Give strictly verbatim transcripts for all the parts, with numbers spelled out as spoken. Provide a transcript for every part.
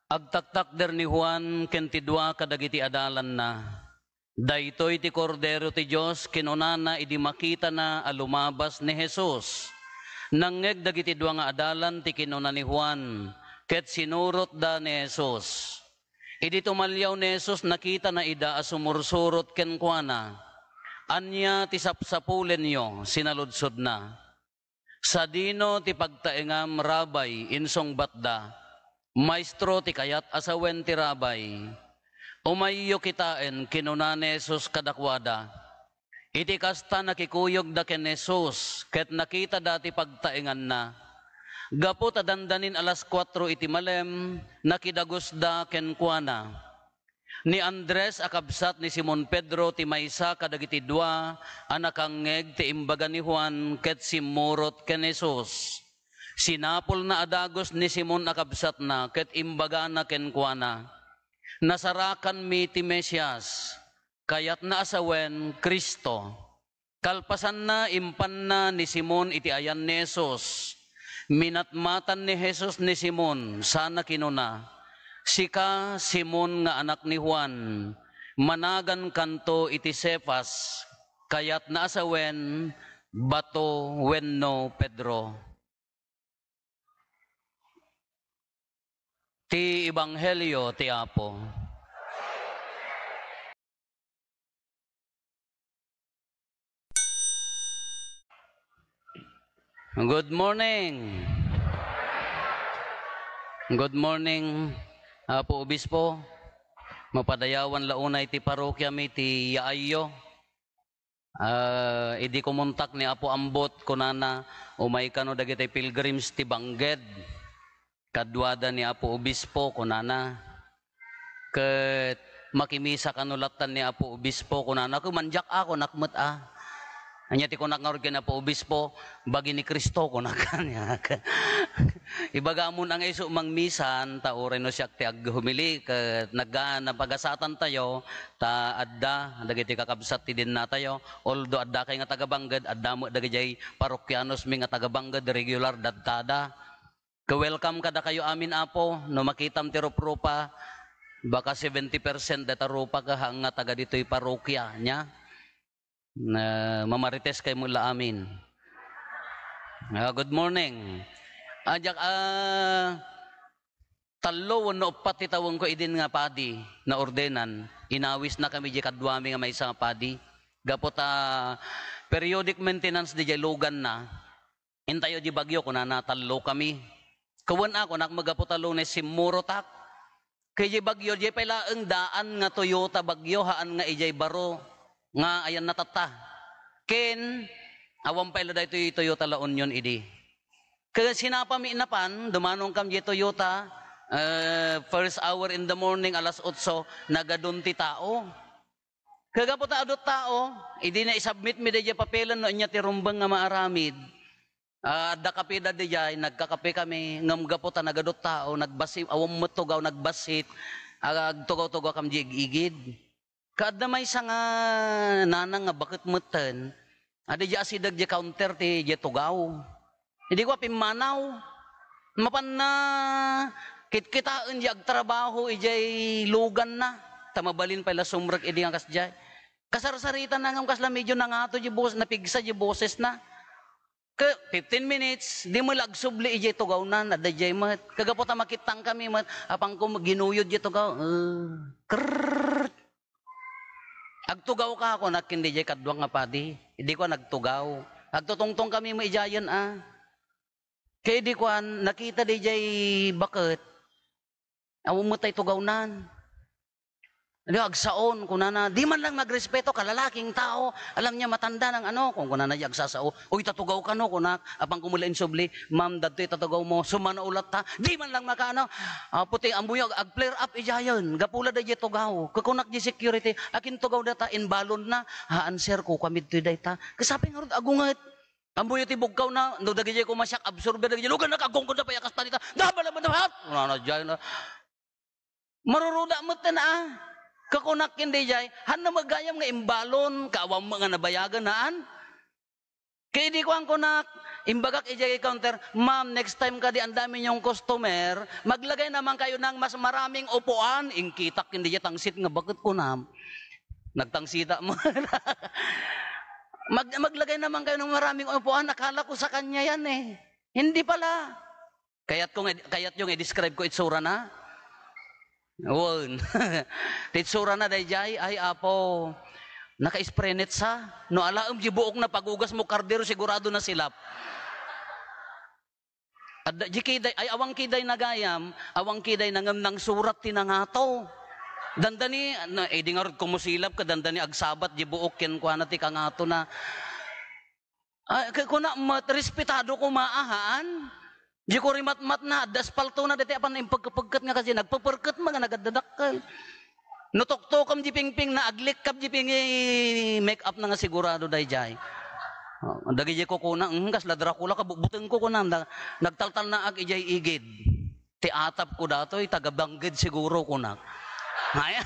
Agtaktakder ni Juan ken ti dua kadagiti adalanna. "Daytoy ti Kordero ti Dios," kinunana idi makitana a lumabas ni Jesus. Nangngeg dagiti dua nga adalan ti kinuna ni Juan, ket sinurotda ni Jesus. Idi tumalyaw ni Jesus, nakitana ida a sumursurot kenkuana. "Ania ti sapsapulenyo?" sinaludsodna. "Sadino ti pagtaengam, Rabbi?" insungbatda. "Maestro ti kayat a sawen ti Rabbi." "Umayyo kitaen," kinuna ni Jesus kadakuada. Iti kasta, nakikuyogda ken Jesus, ket nakitada ti pagtaenganna. Gapu ta dandanin alas kuatro iti malem, nakidagusda kenkuana. Ni Andres a kabsat ni Simon Pedro ti maysa kadagiti dua a nakangngeg ti imbaga ni Juan ket simmurot ken Jesus. Sinapulna a dagus ni Simon a kabsatna ket imbagana kenkuana, "Nasarakanmi ti Mesias," kayatna a sawen, Cristo. Kalpasanna, impanna ni Simon iti ayan ni Jesus. Minatmatan ni Jesus ni Simon, sana kinuna, "Sika, Simon nga anak ni Juan, managankanto iti Cefas," kayatna a sawen, bato wenno Pedro. Ti Ebanghelio ti Apo. Good morning. Good morning, Apo Obispo. Mapadayawan la unay ti parokiami ti yaayyo. Ah, idi kumontak ni Apo Ambot, kunana, "Umay kano dagiti pilgrims ti Bangged. Kaduada ni Apo Obispo," kunana. "Ket makimisa kano lattan ni Apo Obispo," kunana. "Ket mandiak a," kunak met a. Ania ti kunak ngarud ken Apo Obispo, "Bagi ni Cristo," kunak kaniak. Ibagamon a nga isu mangmisan, ta uray no siak ti aghumili, ket nagga-, napagasatantayo, ta adda dagiti kakabsat ti dinnatayo, although addakay nga taga-Bangged, adda met dagidiay parokianosmi nga taga-Bangged, regular dadtada. Ket welcome kadakayo amin, Apo, no makitam ti ruprupa, baka seventy percent dayta rupa ket haan nga taga ditoy parokia, nia? Na, mamarites kay met la amin. Ah, good morning. Ah, diak, ah, tallo wenno uppat ti tawengko idin nga padi, naordenan. Inawisnakami diay kaduami nga maysa nga padi. Gapu ta periodic maintenance diay luganna. "Intayo diay bagyo," kunana, "tallokami." "Ket wen a," kunak, "gapu ta Lunes simmurotak." Ket diay bagyo, diay pay laeng daan nga Toyota bagyo, haan nga idiay baro nga ayanna tatta. Ken, awan pay la daytoy Toyota La Union idi. Ket sinapami napan, dumanon kam diay Toyota, eh, first hour in the morning, alas otso, nagadun ti tao. Ket gapu ta adu tao, idi na-submit mi daydiay papelen no ania ti rumbeng nga maaramid. Ah, adda kape da diay, nagkakape kami, ngem gapu ta nagadu tao, nagbasi-, awan met tugaw, nagbassit, agtugaw-tugaw kam diay ig-igid. Ket adda maysa nga nanang nga baket metten, Adi diay asideg diay counter ti diay tugaw. Idi kua pimmanaw, mapanna kitkitaen diay agtrabaho idiay luganna, ta mabalin pay la sumrek idi nga kasdiay. Kasarsaritana ngem kasla medio nangato diay bos-, napigsa diay bosesna. Ket fifteen minutes, di met la agsubli idiay tugawnan, adda diay met. Ket gapu ta makittangkami met, apanko ginuyod diay tugaw. Eh, krrrr. "Agtugawka," kunak ken diay kaduak nga padi. Idi kua, "Agtugaw." "Agtutungtongkami met idiayen a." Ket idi kua, nakita diay baket, awan met tay tugawnan. Adi, "Agsaon," kunana, "di man lang magrespeto, kalalaking tao, alam niya matanda ng ano," kun-, kunana diay agsasao. "Uy, tatugaw kano," kunak, apanko met la insubli, "Ma'am, daytoy tatugawmo, sumano latta." Di man lang makaano. Apo ti ammoyo, ag-flare up idiayen. Gapu la daydiay tugaw. Kukunak diay security, "Akin tugaw dayta, imbalonna?" "Haan, sir, kukuami ditoy dayta." Ket sapay ngarud agunget. Ammoyo ti bugkawna, no dagidiay koma siak absorber, dagidiay luganna, aggungetda pay a kasta dita. Daba laman, daba! Kunana diay na. Maruruda metten a. Kukunak ken diay, "Hanna met gayam nga imbalon, ket awan met nga nabayagen, haan?" Ket idi kuan kunak, Imbagak idiay counter, "Ma'am, next time kadi ang dami niyong customer, maglagay naman kayo ng mas maraming upuan." Ingkitak, hindi diay tangsit nga, "Bakit ko na?" Nagtangsita mo. "Mag-, maglagay naman kayo ng maraming upuan. Akala ko sa kanya yan eh." Hindi pala. Kayat ko nga, kayat yung i-describe ko itsura na? Wen. Ti itsura na dayjay, ay, Apo, naka-spray net sa. No alaem di buok na pagugas mo kardero, sigurado na silap. Adda, di kiday, ay, awang kiday na gayam, awang kiday na ngem nangsurat ti nangato. Dandani, na, eh, di ngarud kumusilap ka, dandani agsabat di buok kenkuana ti kangato na. Ah, ka-, kuna met, respetado koma, ahaan. Di ko rimatmat na, adda aspalto na, dati apan impagkapagkat nga kasi, nagpaparkat mga nagdadakkel. No toktokem di pingping na, aglikkap di pingi make up na nga sigurado dayjay. Oh, dagiti ko kuna, "Hmm, kasla Dracula ka, butbuteng ko," kuna, na, nagtaltalnaak idiay igid. Ti atap ko datoy, taga Bangged siguro, kunak. Ay.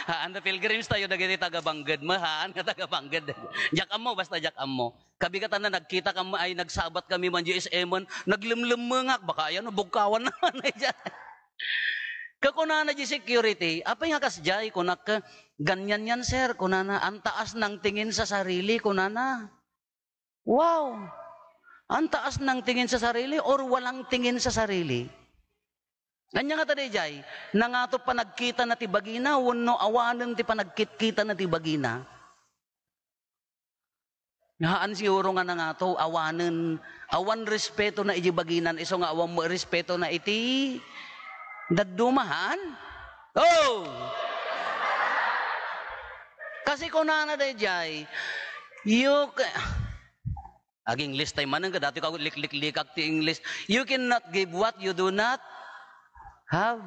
Haan, pilgrims tayo, dagiti taga Bangged, mahaan nga taga Bangged. Diak ammo, basta diak ammo. Kabigatan na, nagkita kami, ay, nagsabat kami man, G S M, naglemlemmengak, baka, ayan, bugkawan naman, ay, diyan. Kakunana di security, "Apay nga kasdiay?" kunak, "Ganyan yan, sir," kunana, "ang taas ng tingin sa sarili," kunana. Wow! Ang taas ng tingin sa sarili or walang tingin sa sarili? Ania nga ta dayjay, nangato panagkita na ti bagina wenno awanen ti panagkitkita na ti bagina? Haan siguro nga nangato, awanen, awan respeto na iti baginan, isu nga awan mo respeto na iti dadduma, haan? Oh! Kasi kunana dayjay, you ca-, ag-English tayo manen, dati ka likliklikak ti English. You cannot give what you do not have.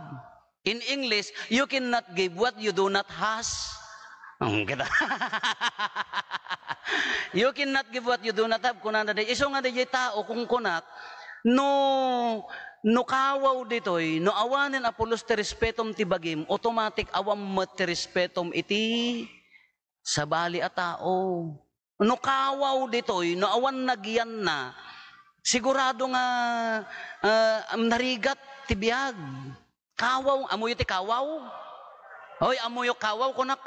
In English, you cannot give what you do not has. Ang kita. You cannot give what you do not have. Kunana dayjay, isu nga dayjay tao, kung kunak, no, no kawaw ditoy, no awanen a pulos ti respetom ti bagim, automatic awan met ti respetom iti sabali a tao. No kawaw ditoy, no awan nagyanna, sigurado nga, ah, narigat ti biag. Kawaw, ammoyo ti kawaw? Hoy, ammoyo kawaw, kunak.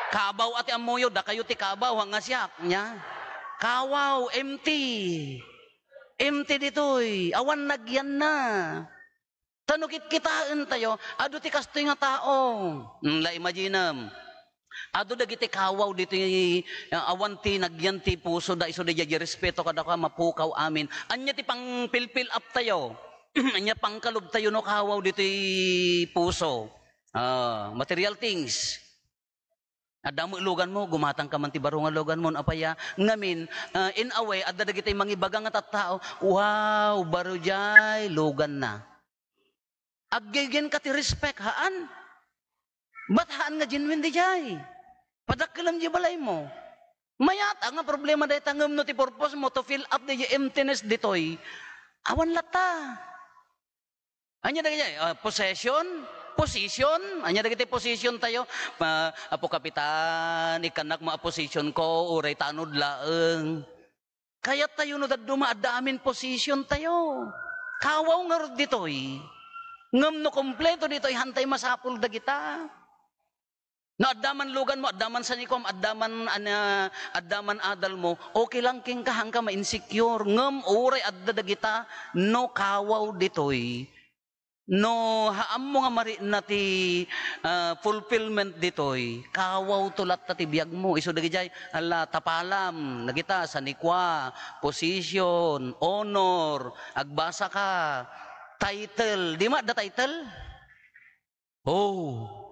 Kabaw a ti ammoyo, dakayo ti kabaw, nga siak, nia. Kawaw, empty. Empty ditoy, awan nagyanna. Ta no kitkitaentayo, adu ti kastoy nga tao. Hmm, la, imaginem. Adu dagiti kawaw ditoy, ah, awan ti nagyan ti pusoda, isu dayjay respeto kadakuada, mapukaw amin. Ania ti pang-fill-fill up tayo? Ania pangkalubtayo no kawaw ditoy puso? Ah, material things. Adda met luganmo, gumatangka man ti baro nga luganmo, apay a? Ngamin, ah, in a way, adda dagiti mangibaga nga tattao, "Wow, baro jay luganna." Aggaygayanka ti respect, haan? But haan nga genuine dayjay. Padakkelem di balaymo. Mayat a nga problema dayta ngem no ti purpose mo to fill up the emptiness ditoy, awan latta. Ania dagiti, ah, possession? Position? Ania dagiti position tayo? Ma-, Apo Kapitan, ikkannak mo a position ko, uray tanod laeng. Kayat tayo no dadduma adda amin position tayo. Kawaw ngarud ditoy. Ngem no kompleto ditoy, hantay masapul dagita. No adda man luganmo, adda man sanikuam, adda man, ana, adda man adalmo, okay lang kenka, haanka ma-insecure. Ngem uray adda dagita, no kawaw ditoy, no haammo nga marikna ti, ah, fulfillment ditoy, kawawto latta ti biagmo. Isu dagijay, ala, tapalam, dagita, sanikua, position, honor, agbasaka, title. Dima adda title? Oh.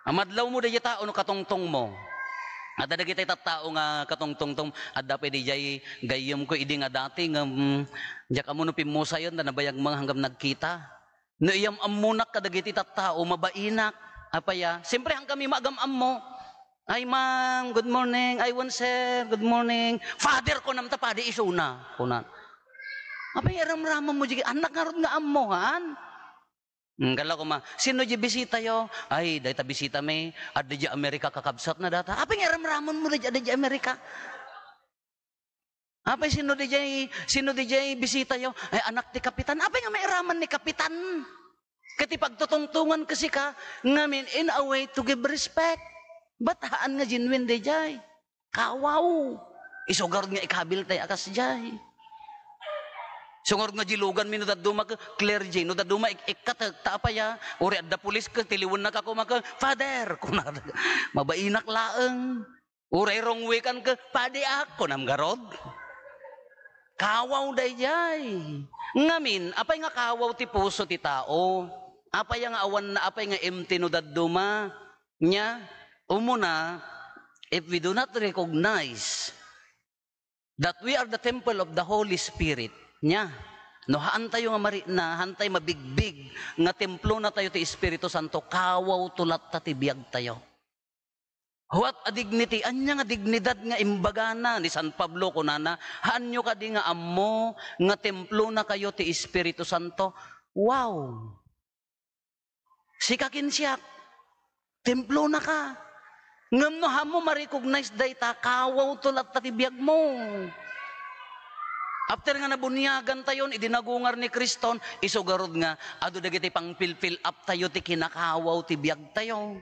Amadlawmo dayjay tao no katongtongmo. Adda dagiti tattao nga katongtongtom, adda pay dayjay gayyemko idi nga dati ngem, mm, diak ammo no pimmusayen ta nabayag met nga ngem nagkita. No iyam-ammonak kadagiti tattao, mabainak. Apay a? Siyempre, hankami maagam-ammo. "Ay, ma'am, good morning. Ay, wen, sir, good morning." "Father ko nam ta padi isuna," kuna. Apay, aramramam mo, di, annak ngarud nga ammo, haan? Hmm, kala ko ma, "Sino di bisitayo?" "Ay, dayta bisitami, adda di Amerika kakabsatna data." Apay nga iramramonmo di, adda di Amerika? Apay sino di jay, sino di jay bisitayo? Ay, anak ti kapitan. Apay nga mairaman ni kapitan? Ket ti pagtutungtongan ka sika, ngamin in a way to give respect. Bat haan nga genuine di jay. Kawaw. Isu garud nga ikabil tay a kasdiay. Isu garud nga diluganmi no dadduma ka clergy, no dadduma ik-, ikkat, ta apay a, uray adda pulis ka, tiliwennak a kuma ka, "Father," kuna, "mabainak laeng." Uray wrong way kan ka, "Padiak," kunam garud. Kawaw dayjay. Ngamin, apay nga kawaw ti puso ti tao? Apay nga awan, apay nga empty no dadduma? Nya, umuna, if we do not recognize that we are the temple of the Holy Spirit, nya, no haantayo nga marikna, haantayo mabigbig nga templona tayo ti Espiritu Santo, kawaw to latta ti biagtayo. What a dignity! Ania nga dignidad nga imbagana ni San Pablo, kunana, "Haanyo kadi nga ammo nga templona kayo ti Espiritu Santo?" Wow! Sika ken siak, templona ka. Ngem no haanmo ma-recognize dayta, kawaw to latta ti biagmo. After nga nabuniagan tayon idi nagungar ni Kriston, isu garud nga adu dagiti pang-fill up tayo ti kinakawaw ti biagtayo.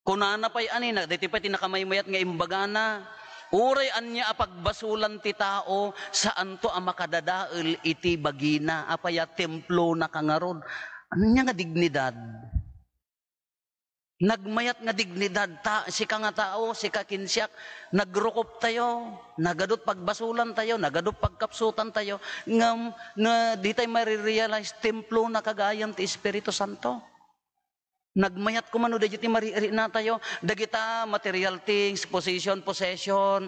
Kunana pay a ni, na, daytoy pay ti nakamaymayat nga imbagana, "Uray ania a pagbasolan ti tao, saanto a makadadael iti bagina." Apay a, templona ka ngarud. Ania nga dignidad? Nagmayat nga dignidad ta, sika nga tao, sika ken siak, nagrukop tayo, nagadu't pagbasolan tayo, nagadu't pagkapsutan tayo, ngem, na, di tayo marirealize, templona gayam ti Espiritu Santo. Nagmayat koma no dagiti marikna tayo, dagita material things, position, possession,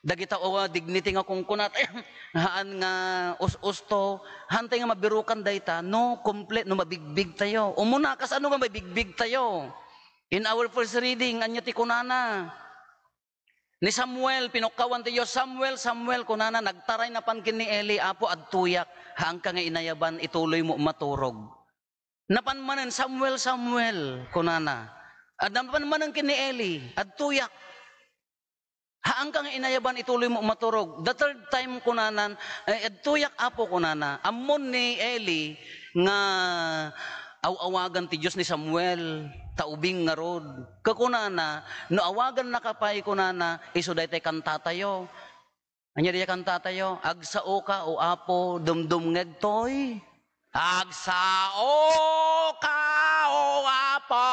dagita, o, dignity nga kunkunat, haan nga us-usto, haantay nga mabirukan dayta, no, komple-, no mabigbig tayo. Umuna, kasano nga mabigbig tayo? In our first reading, ania ti kunana? Ni Samuel, pinukkawan ti Dios, "Samuel, Samuel," kunana, nagtaray napan ken ni Eli, "Apo, adtoyak, haanka nga inayaban, ituloymo maturog." Napan manen, "Samuel, Samuel," kunana. Ad-, napan manen ken ni Eli, "Adtoyak. Haanka nga inayaban, ituloymo maturog." The third time, kunanan, "Ay, adtoyak, Apo," kunana. Ammon ni Eli nga aw-awagan ti Dios ni Samuel, ta ubing ngarud. Kakunana, "No awagannaka pay," kunana, "isu daytay kantatayo." Ania diay kantatayo? "Agsaoka, O Apo, dumdumngegtoy." "Agsaoka, O Apo."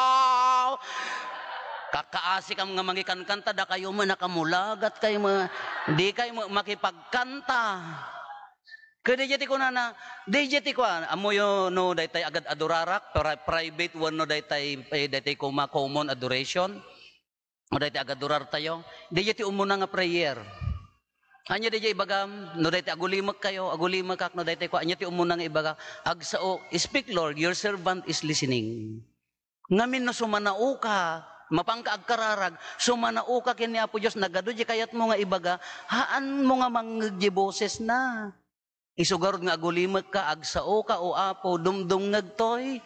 Kakaasikam nga mangikankanta, dakayo met nakamulagat kay ma-, di kay ma-, makipagkanta. Kadi diay ti kunana, di diay ti kuan, ammoyo no daytay agad-adorarak, pri-, private wenno daytay, eh, daytay koma common adoration. O daytoy agadurar tayo, daytoy ti umuna nga prayer. Ania daytoy ibagam? No daytoy agulimek kayo, agulimekak, no daytoy ko, ania ti umuna nga ibaga? "Agsao, speak, Lord, your servant is listening." Ngamin no sumanao ka, mapanka agkararag, sumanao ka ken ni Apo Dios, nagadu diay kayatmo nga ibaga, haanmo nga mangngeg diay bosesna. Isu garud nga agulimekka, agsaoka, O Apo, dumdumngegtoy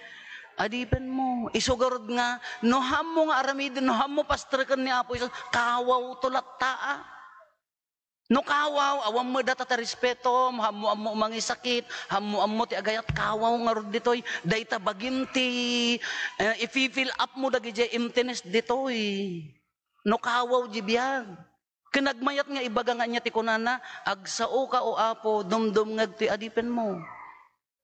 adipenmo. Isu garud nga, no haanmo nga aramiden, no haanmo pastreken ni Apo Jesus, kawaw to latta a. No kawaw, awan met data ti respetom, haanmo ammo mangisakit, haanmo ammo ti agayat, kawaw ngarud ditoy, dayta bagim ti, eh, ifi-fill up mo dagidiay emptiness ditoy. No kawaw diay biag. Ken nagmayat nga ibaga nga ania ti kunana, "Agsaoka, O Apo, dumdumngeg toy adipenmo."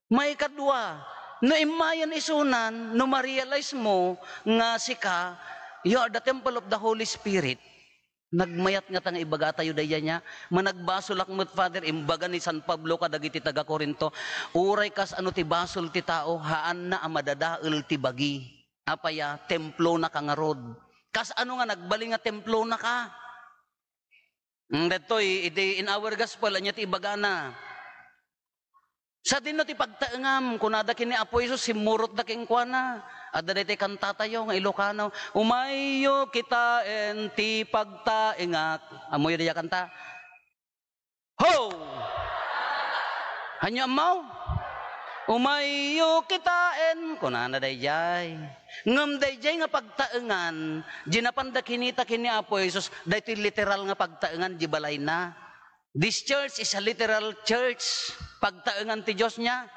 Maikadua, no immayen isunan, no ma-realize mo nga sika, you are the temple of the Holy Spirit, nagmayat ngata nga ibagatayo daydiay nia, "Managbasolak met, Father," imbaga ni San Pablo kadagiti taga-Corinto, "Uray kas-ano ti basol ti tao, haanna a madadael ti bagi." Apay a, templonaka ngarud. Kas-ano nga nagbalin nga templonaka? Mm, daytoy, iti in our gospel, ania ti ibagana? "Sadino ti pagtaengam?" kunada ken ni Apo Jesus, simmurotda kenkuana. Adda daytoy kantatayo nga Ilocano, "Umayyo kitaen ti pagtaengak." Ammoyo daydiay a kanta? Ho! Ania ammo? "Umayyo kitaen," kunana dayjay. Ngem dayjay nga pagtaengan, di napanda kinita ken ni Apo Jesus, daytoy literal nga pagtaengan di balayna. This church is a literal church. Pagtaengan ti Dios nia.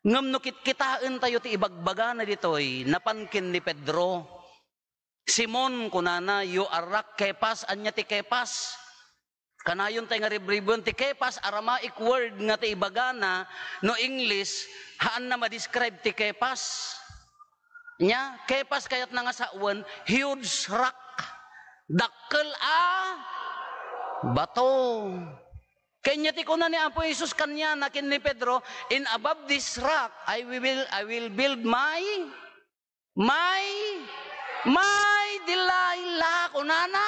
Ngem no kitkitaentayo ti ibagbagana ditoy, napan ken ni Pedro, "Simon," kunana, "you are rock." Kepas, ania ti Kepas? Kanayon tay nga ribribuen ti Kepas, Aramaic word nga ti ibagana, no English, haanna ma-describe ti Kepas. Nia, Kepas kayatna nga sawen, huge rock. Dakkel a bato. Kanya ti kuna ni Apo Jesus kaniana ken ni Pedro, "In above this rock, I will, I will build my, my, my Delilah," kunana.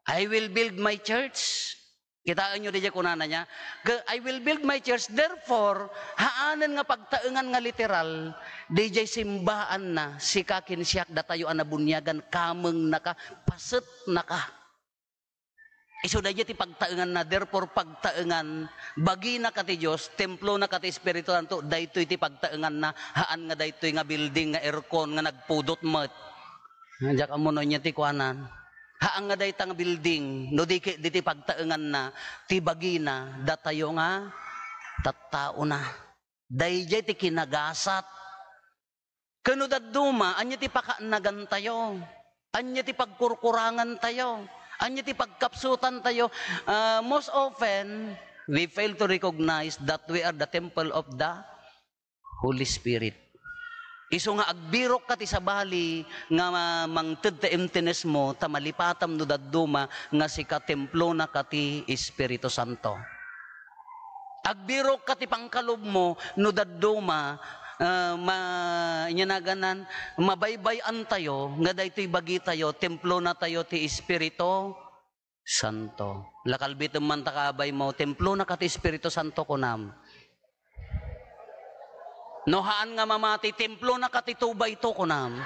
"I will build my church." Kitaenyo dayjay kunana nia, "Ke-, I will build my church." Therefore, haanen nga pagtaengan nga literal, dayjay simbaanna, sika ken siak, datayo a nabuniagan, kamengnaka, pasetnaka. Isu dayjay ti pagtaenganna, therefore pagtaengan, baginaka ti Dios, templonaka ti Espiritu Santo, daytoy ti pagtaenganna, haan nga daytoy nga building nga aircon nga nagpudot met. Diak ammo no ania ti kuanan. Haan nga dayta nga building, no di ket diti pagtaenganna, ti bagina, datayo nga tattaona. Dayjay ti kinagasat. Ken no dadduma, ania ti pakaannagantayo? Ania ti pagkurkurangantayo? Ania ti pagkapsutantayo? Ah, most often, we fail to recognize that we are the temple of the Holy Spirit. Isu nga agbirokka ti sabali nga ma-, mangted ta emptiness mo, ta malipatam no dadduma nga sika templonaka ti Espiritu Santo. Agbirokka ti pangkalubmo no dadduma, ah, ma-, inyanagan, mabaybay-antayo nga daytoy bagitayo, templonatayo ti Espiritu Santo. La, kalbitem man ta kabaymo, "Templonaka ti Espiritu Santo," kunam. No haan nga mamati, "Templonaka ti tubayto," kunam.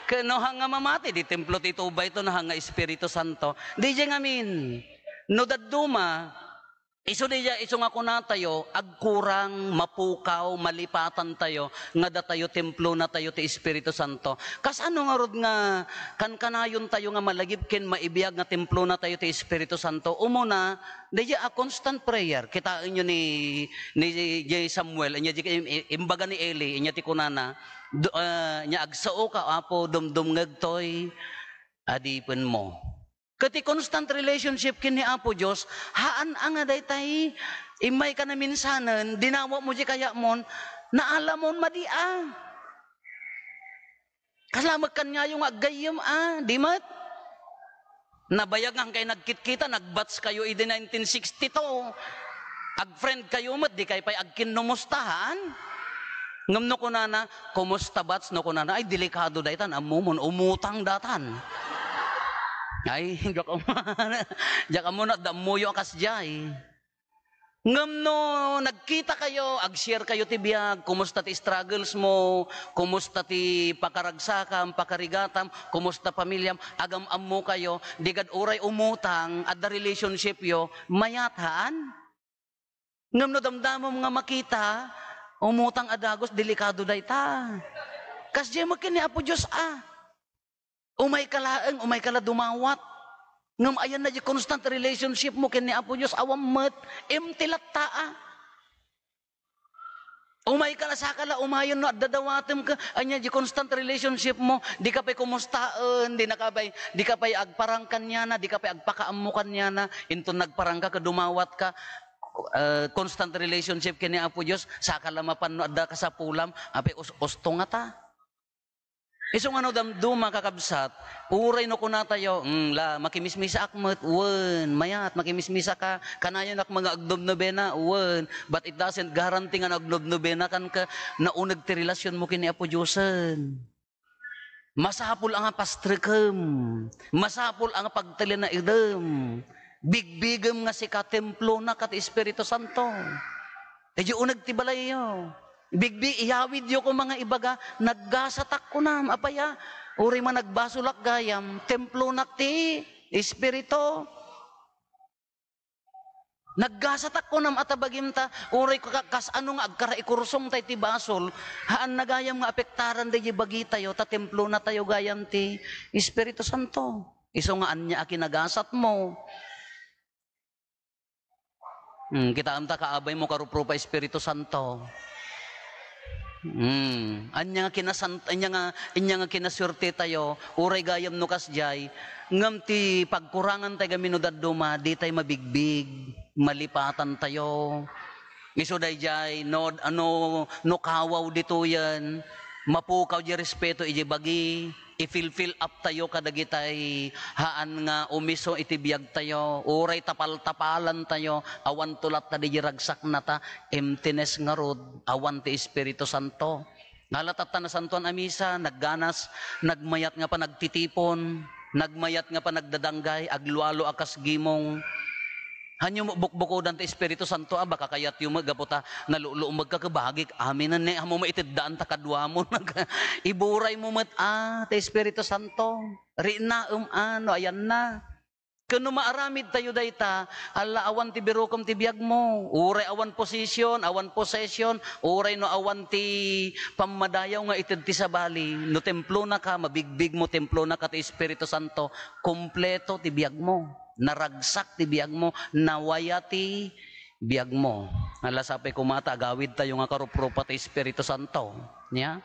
Ken no haan nga mamati, di templo ti tubayto, no haan nga Espiritu Santo. Dayjay ngamin, no dadduma, isu dayjay, isu nga kunatayo, agkurang, mapukaw, malipatantayo, nga datayo, templonatayo ti Espiritu Santo. Kasano ngarud nga kankanayontayo nga malagip ken maibiag nga templonatayo ti Espiritu Santo? Umuna, dayjay a constant prayer. Kitaenyo ni, ni, ni Samuel, ania di, im-, im-, imbaga ni Eli, ania ti kunana, du-, ah, nia, "Agsaoka, Apo, dumdumngegtoy adipenmo." Ket ti constant relationship ken ni Apo Dios, haan a nga daytay, immayka naminsanen, dinawatmo di kayatmon, naalamon madi a. Kasla met kaniayo nga aggayyem a, di met. Nabayag nga kay nagkitkita, nag-batch kayo idi nineteen sixty-two. Ag-friend kayo met, di kay pay agkinnomusta, haan? Ngem no kunana, "Kumusta, batch?" No kunana, "Ay, delikado daytan, ammomon, umutang datan." Ay, diak am-, diak ammo no adda ammoyo a kasdiay. Ngem no nagkita kayo, ag-share kayo ti biag, kumusta ti struggles mo, kumusta ti pakaragsakam, pakarigatam, kumusta pamilyam, agam-ammo kayo, di kad uray umutang, adda relationship yo, mayat, haan? Ngem no damdamam nga makita, umutang a dagus, delikado dayta. Kasdiay met ken ni Apo Dios a. Umayka laeng, umayka la dumawat. Ngem ayanna di constant relationship mo ken ni Apo Dios, awan met, empty latta a. Umayka la, saka la umayen no adda dawatem ka, ania di constant relationship mo, di ka pay kumustaen, di na ka pay, di ka pay agparang kaniana, di ka pay agpakaammo kaniana, inton nagparang ka ket dumawat ka, eh, constant relationship ken ni Apo Dios, saka la mapan no adda kasapulam, apay us-, ustongata. Isu nga no damduma, kakabsat, uray no kunatayo, "Hmm, la, makimismisaak met," wen, mayat, makimismisaka, kanayonak nga agnomnobena, wen, but it doesn't guarantee nga agnomnobenakan ket nauneg ti relasyonmo ken ni Apo Diosen. Masapul a nga pastrekem, masapul a nga pagtalinaedem, bigbigem nga sika templona ket ti Espiritu Santo. Idiay uneg ti balayyo. Bigbi, iyawidyo koma nga ibaga, "Naggasatak," kunam. Apay a? Uray man nagbasolak gayam, templonak ti Espiritu. Naggasatak kunam a ta bagim ta, uray ka-, kas ano nga agkaraikursongta iti basol, haan na gayam nga apektaran daydi bagitayo, ta templonatayo gayam ti Espiritu Santo. Isu nga ania a kinagasatmo. Hmm, kitaem ta kaabaymo karuprupa Espiritu Santo. Hmm, ania nga kinasant-, ania nga, ania nga kinasuertetayo, uray gayam no kasdiay, ngem ti pagkurangan tay gamin no dadduma, ditay mabigbig, malipatan tayo. Isu daydiay, no, ano, no kawaw ditoyen, mapukaw di respeto iti bagi, i-fill-fill up tayo kadagitay haan nga umiso iti biag tayo, uray tapal-tapalan tayo, awan tulat ta di ragsakna ta, emptiness ngarud, awan ti Espiritu Santo. Ngala tatta nasantoan a misa, nagganas, nagmayat nga panagtitipon, nagmayat nga panagdadanggay, aglualo a kas gimong. Hanyo bukbukodan ti Espiritu Santo, a, baka kayatyo met gapu ta nalulumeg ka, kebagik, aminen ne, ammo maitiddaan ta kaduamo. Iburay mo met, a, ti Espiritu Santo. Rinaem, a, no ayanna. Ken no maaramid tayo dayta, ala awan ti birukem ti biagmo. Uray awan position, awan possession, uray no awan ti pammadayaw nga ited ti sabali, no templona ka, mabigbig mo, templona ka ti Espiritu Santo, kompleto ti biagmo. Naragsak ti biagmo, nawaya ti biagmo. Ala sapay koma ta agawid tayo nga karuprupa ti Espiritu Santo. Nia?